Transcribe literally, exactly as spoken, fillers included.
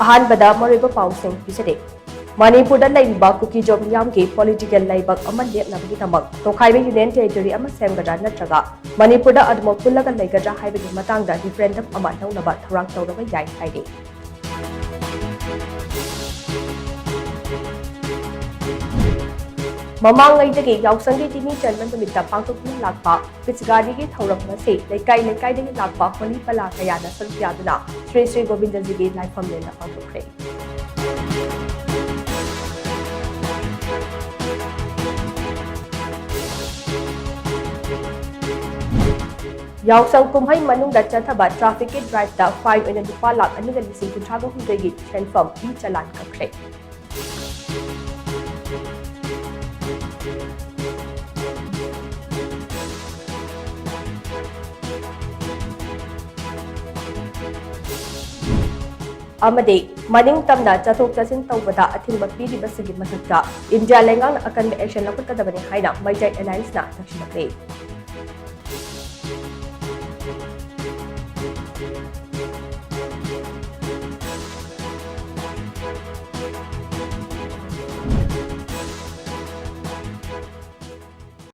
ꯑꯍꯥꯟꯕꯗ ꯃꯔꯨꯑꯣꯏꯕ ꯄꯥꯎꯁꯤꯡ ꯄꯤꯖꯔꯤ꯫ ꯃꯅꯤꯄꯨꯔꯗ ꯂꯩꯔꯤꯕ ꯀꯨꯀꯤꯖꯣ ꯃꯤꯌꯥꯝꯒꯤ political ꯂꯩꯕꯥꯛ ꯑꯃ ꯂꯦꯞꯅꯕꯒꯤꯗꯃꯛ ꯇꯣꯈꯥꯏꯕ union territory ꯑꯃ ꯁꯦꯝꯒꯗ꯭ꯔꯥ ꯅꯠꯇ꯭ꯔꯒ ꯃꯅꯤꯄꯨꯔꯗ ꯑꯗꯨꯃꯛ ꯄꯨꯜꯂꯒ ꯂꯩꯒꯗ꯭ꯔꯥ ꯍꯥꯏꯕꯒꯤ ꯃꯇꯥꯡꯗ referendum ꯑꯃ ꯂꯧꯅꯕ ꯊꯧꯔꯥꯡ ꯇꯧꯔꯕ ꯌꯥꯏ ꯍꯥꯏꯔꯤ꯫ ꯃꯃꯥꯡꯉꯩꯗꯒꯤ ꯌꯥꯎꯁꯪꯒꯤ ꯅꯤꯅꯤ ꯆꯟꯕ ꯅꯨꯃꯤꯠꯇ ꯄꯥꯡꯊꯣꯛꯇꯨꯅ ꯂꯥꯛꯄ ꯄꯤꯆꯒꯥꯔꯤꯒꯤ ꯊꯧꯔꯝ ꯑꯁꯤ ꯂꯩꯀꯥꯏ ꯂꯩꯀꯥꯏꯗꯒꯤ ꯂꯥꯛꯄ ꯍꯣꯂꯤ ꯄꯂꯥ ꯀꯌꯥꯅ ꯁꯔꯨꯛ ꯌꯥꯗꯨꯅ ꯁ꯭ꯔꯤ ꯁ꯭ꯔꯤ ꯒꯣꯕꯤꯟꯗꯖꯤꯒꯤ ꯂꯥꯏꯐꯝꯂꯦꯟꯗ ꯄꯥꯡꯊꯣꯛꯈ꯭ꯔꯦ꯫ ꯌꯥꯎꯁꯪ ꯀꯨꯝꯍꯩ ꯃꯅꯨꯡꯗ ꯆꯠꯊꯕ trafficꯀꯤ driveꯇ fine ꯑꯣꯏꯅ ꯂꯨꯄꯥ ꯂꯥꯈ ꯑꯅꯤꯒ ꯂꯤꯁꯤꯡ ꯀꯨꯟꯊ꯭ꯔꯥꯒ ꯍꯨꯝꯗꯣꯏꯒꯤ ꯁꯦꯟꯐꯝ e-challan ꯀꯛꯈ꯭ꯔꯦ꯫ ꯑꯃꯗꯤ ꯃꯅꯤꯡ ꯇꯝꯅ ꯆꯠꯊꯣꯛ ꯆꯠꯁꯤꯟ ꯇꯧꯕꯗ ꯑꯊꯤꯡꯕ ꯄꯤꯔꯤꯕꯁꯤꯒꯤ ꯃꯊꯛꯇ ꯏꯟꯗꯤꯌꯥ ꯂꯩꯉꯥꯛꯅ ꯑꯀꯟꯕ action ꯂꯧꯈꯠꯀꯗꯕꯅꯤ ꯍꯥꯏꯅ ꯃꯩꯇꯩ Allianceꯅ ꯇꯛꯁꯤꯜꯂꯛꯂꯤ꯫